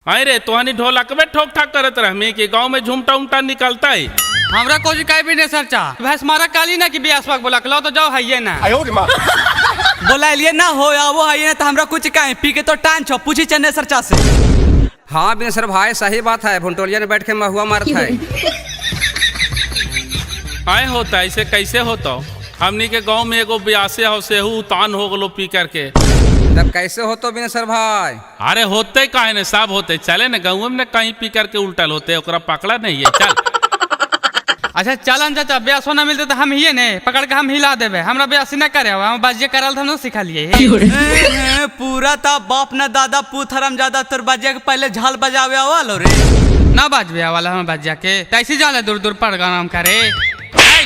अरे तोहनी ढोलक में ठोक ठाक करत रहमी कि गांव में झुमटा उमटा निकलता है। हमरा कोई काई भी नहीं सरचा भैंस मारा काली ना कि बियासवा बोला लो तो जाओ हइये ना। बोला ना हो वो है ना तो हमरा कुछ काहे पी के तो टान छो पूछी चन्ने सरचा से। हाँ बिनेसर भाई सही बात है, भुंटोलिया ने बैठ के महुआ मारत है। आए होता ऐसे कैसे होता, हमनी के गांव में एगो ब्यासे हो सेहू उतान हो गलो पी करके। तब कैसे हो तो बिनेसर भाई? अरे होते काहे ने सब होते, चले न गाँव में न कहीं पी करके उल्टल होते, ओकरा पकड़ा नहीं है। चल अच्छा चलन चाचा, ब्यासो ना मिलते तो हम ही ने पकड़ के हम हिला देबे, हमरा ब्यासी ना करे हम बाजिए करल हम ना सिखलिए। पूरा ता बाप ना दादा पूत हराम ज्यादा तोर बाजिया के पहले झाल बजावे आवलो रे। ना बाजबे वाला हम बाजिया के तैसे जाला दूर दूर पर गाना हम करे।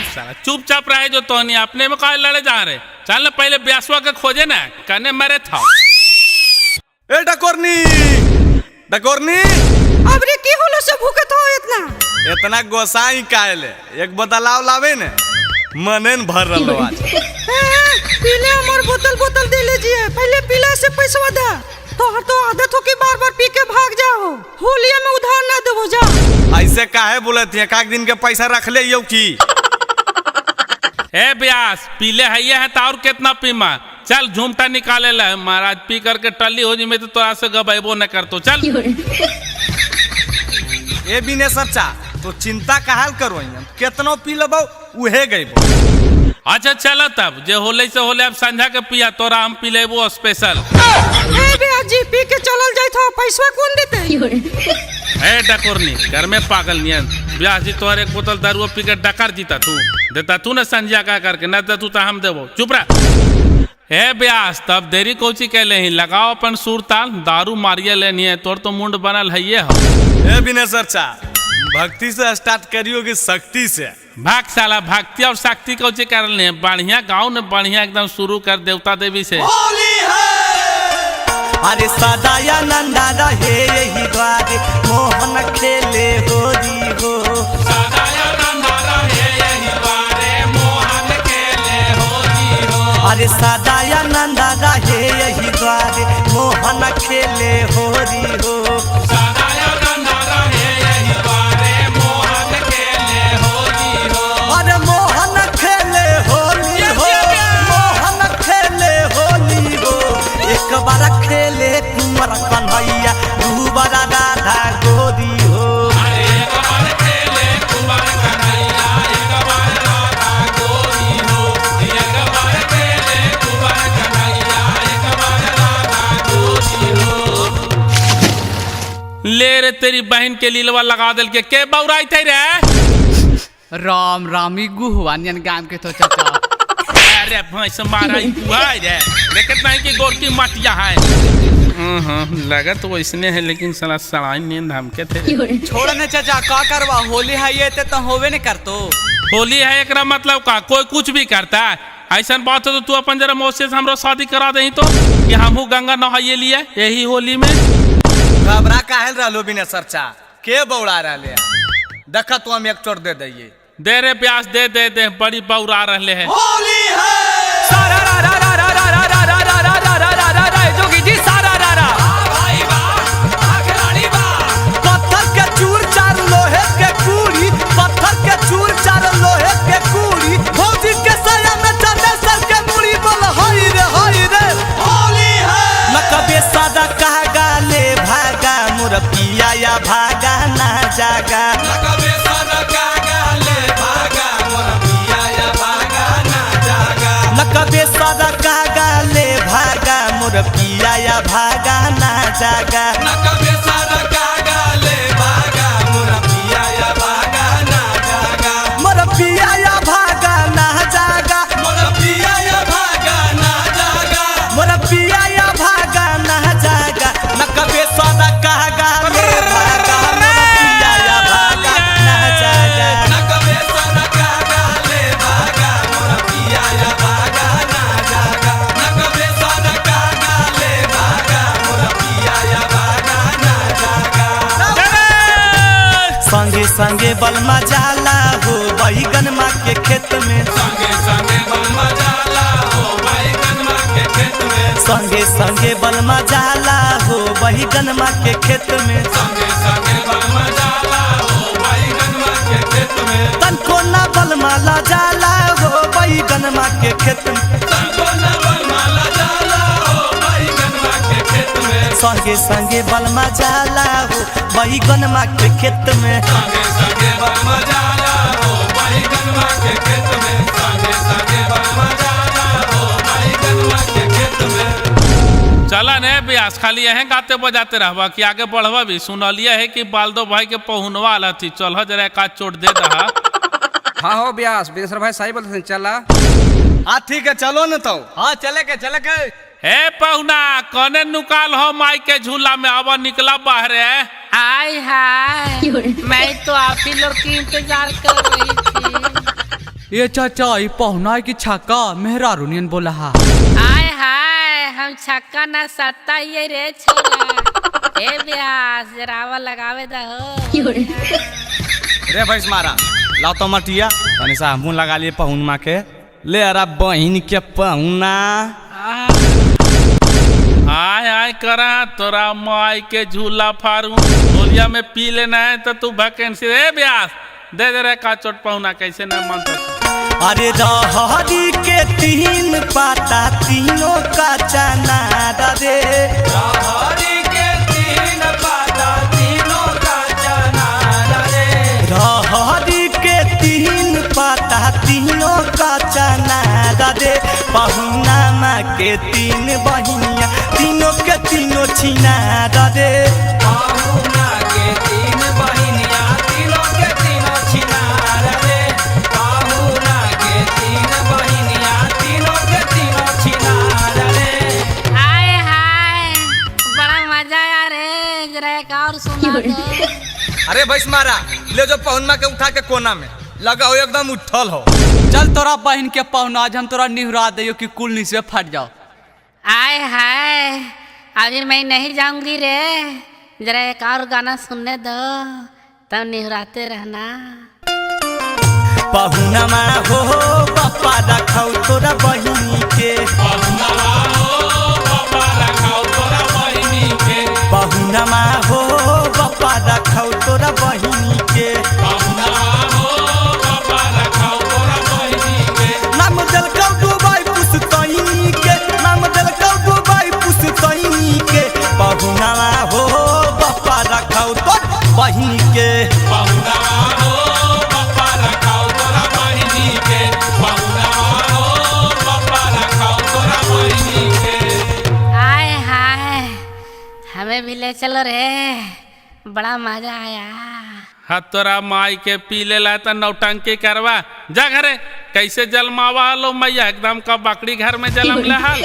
साला चुपचाप रहे जो तोहनी अपने में काहे लड़े जा रहे, चल ना पहले ब्यासवा के खोजे ना कने मरे था। ए डकोरनी डकोरनी, अब रे की होलो से भूखत हो इतना इतना गोसाई काहे, एक बदलाव लावे ने मने न भर रहलो आज। पीले हमर बोतल बोतल दे लीजिए, पहले पीला से पैसा दा, तोहर तो आदत हो कि बार बार पी के भाग जाओ, होलिया में उधार ना देबो जा। ऐसे काहे बोलत है, काक दिन के पैसा रख ले यो की। ए ब्यास पीले है है तो और कितना पीमा, चल झुमटा निकाले ला महाराज, पी करके टल्ली हो जी में तो तोरा से गबैबो न करतो। चल ए बिनेसर चा तो चिंता काहल करो, केतनो पी लेबो उहे गइबो। अच्छा चल तब जे होले से होले, अब संझा के पिया तोरा हम पी लेबो स्पेशल। ए ब्यास जी पी के चलल जाइत हो, पैसा कौन देते? ए डकोरनी घर में पागल नियन, ब्यास जी तोहर एक बोतल दारू पी के डकार जीता तू देता तू ना संझा का करके ना दे तू तो हम देबो, चुप रह। हे ब्यास तब देरी कोची के ले लगाओ अपन सुर ताल, दारू मारिए लेनी है तोर तो मुंड बनल है ये हो। ए बिनेसर चा भक्ति से स्टार्ट करियो कि शक्ति से? भाग साला भक्ति और शक्ति कोची कर ले, बढ़िया गाँव ने बढ़िया एकदम शुरू कर देवता देवी से। अरे सदाया नंदा रहे यही द्वारे मोहन खेले होरी हो। सदाया नंदा रहे यही द्वारे मोहन खेले होरी हो। अरे सदाया नंदा रहे यही द्वारे मोहन खेले होरी हो। सदाया नंदा रहे यही द्वारे मोहन खेले होरी हो। अरे मोहन खेले होली हो, मोहन खेले होली हो। एक बार खेले कुंवर कन्हैया दू बार राधा गोरी हो। अरे एक बार खेले कुंवर कन्हैया एक बार राधा गोरी हो। एक बार खेले कुंवर कन्हैया एक बार राधा गोरी हो। ले रे तेरी बहन के लीलवा लगा दिल के बौराई थे रे। राम रामी गुहवानियन गाम के तो चाचा। अरे भैंस मारा हुआ रे, देखत नहीं कि गोर की मटिया है। लगत तो वैसने है लेकिन साला सड़ाई नींद हमके थे। छोड़ ने चाचा का करवा, होली है ये ते तो होवे ने करतो। होली है एकरा मतलब का कोई कुछ भी करता है, ऐसा बात हो तो तू अपन जरा मौसी से हमरो शादी करा दही तो कि हमहू गंगा नहाइए लिए यही होली में। घबरा काहे रहलो बिनेसर चा, के बौड़ा रहले, देखा तो हम एक चोट दे दइए। दे रे प्यास दे दे दे, बड़ी बौरा रहले है। होली है सारा रा रा रा रा रा रा रा रा रा रा रा रा रा रा जोगी जी सारा रा रा। भाई बा खिलाड़ी बा, पत्थर के चूर चार लोहे के कूड़ी, पत्थर के चूर चार लोहे के कूड़ी, भौजी के साया में चंदे सर के मुड़ी, बोल हाय रे हाय रे होली है। नकबे सादा कागा ले भागा मोर पिया या भागा ना जागा। नकबे सादा कागा ले भागा मोर पिया या भागा ना जागा। नकबे सादा कागा ले भागा मोर पिया या भागा ना जागा। नकबे सादा कागा ले भागा मोर पिया या भागा ना जागा। मोर पिया या भागा ना जागा। मोर पिया या भागा ना जागा। मोर पिया या भागा ना जागा। नकबे सादा कागा ले भागा मोर पिया या भागा ना जागा। नकबे सादा कागा ले भागा मोर पिया या भागा ना जागा। नकबे सादा कागा ले भागा मोर पिया या भागा ना जागा। संगे संगे बलमा जाला हो बैगन माँ के खेत में। संगे संगे बलमा जाला हो बैगन माँ के खेत में। संगे संगे बलमा जाला हो बैगनमा के खेत में। संगे संगे बलमा जाला हो बैगनमा के खेत में। तनको ना बलमा ला जाला हो बैगनमा के खेत में। तनको ना बलमा ला जाला हो बैगनमा के खेत में। संगे संगे बलमा जाला हो बैगनमा के खेत में। संगे संगे बलमा जाला हो बैगनमा के खेत में। संगे संगे बलमा जाला हो बैगनमा के खेत में। चला ने ब्यास, खाली यहीं गाते बजाते रहबा कि आगे बढ़वा भी। सुनलिए है कि बालदो भाई के पहुनवा आल हथी, चल जरा एक आध चोट दे दहा। हाँ हो ब्यास, बिनेश्वर भाई सही बोलते चला। हाँ ठीक है, चलो न तो। हाँ चले के चले के। हे पहुना, कने नुकाल हो माई के झूला में, अब निकला बाहरे। आय हाय, मैं तो आप ही लोग की इंतजार कर रही थी। ये चाचा ये पहुना है कि छक्का मेहरा रुनियन बोला हा। आय हाय, हम छक्का ना सत्ता ही रे छोरा। ए ब्यास जरावा लगावे दहो। रे भैंस मारा लाओ तो मटिया तनी सा हमहू लगा लिए पहुन माँ के। ले अरा बहिन के पहुना। आय आय करा तोरा माई के झूला फारू, होलिया में पी लेना है तो तू वैकेंसी। रे ब्यास दे दे रे का चोट पहुना, कैसे ना मानता। अरे रहरी के तीन पाता तीनों का चना रे। हरी के तीन पाता तीनों का चना रे। रहरी के तीन पाता तीनों का चना रे। पहुना माँ के तीन बहिनिया तीनों के तीनों छिना रे। पाहुना के तीन बहिनिया तीनों के तीनों छिनार रे। पाहुना के तीन बहिनिया तीनों के तीनों छिनार रे। आय हाय, बड़ा मजा आया रे, जरा एक और सुना दो। अरे भैंस मारा ले जो पहुन माँ के उठा के कोना में लगा हो एकदम उठल हो। चल तोरा बहन के पहुना, आज हम तोरा निहुरा दियो कि कुल नीचे फट जाओ। आय हाय, अभी मैं नहीं जाऊंगी रे, जरा एक और गाना सुनने दो, तब निहुराते रहना। पहुनमा हो पप्पा रखौ तोरा बहिनी के। पहुनवा हो पप्पा रखाओ तोरा बहिनी के। पहुनमा हो पप्पा रखौ तोरा बहिनी के। पहुनवा हो पप्पा रखाओ तोरा बहिनी के। नाम देलकौ दुबई पुस्तैनी के। नाम देलकौ दुबई पुस्तैनी के। पहुनमा हो पप्पा रखौ तोरा बहिनी के। पहुनवा हो पप्पा रखाओ तोरा बहिनी के। पहुनवा हो पप्पा रखाओ तोरा बहिनी के। आय हाय, हमें भी ले चलो रे, बड़ा मजा आया। हाँ तोरा माई के पी ले ला त नौटंकी करवा जा घरे, कैसे जलमावा लो मैया, एकदम का बकरी घर में जलम ले हाल।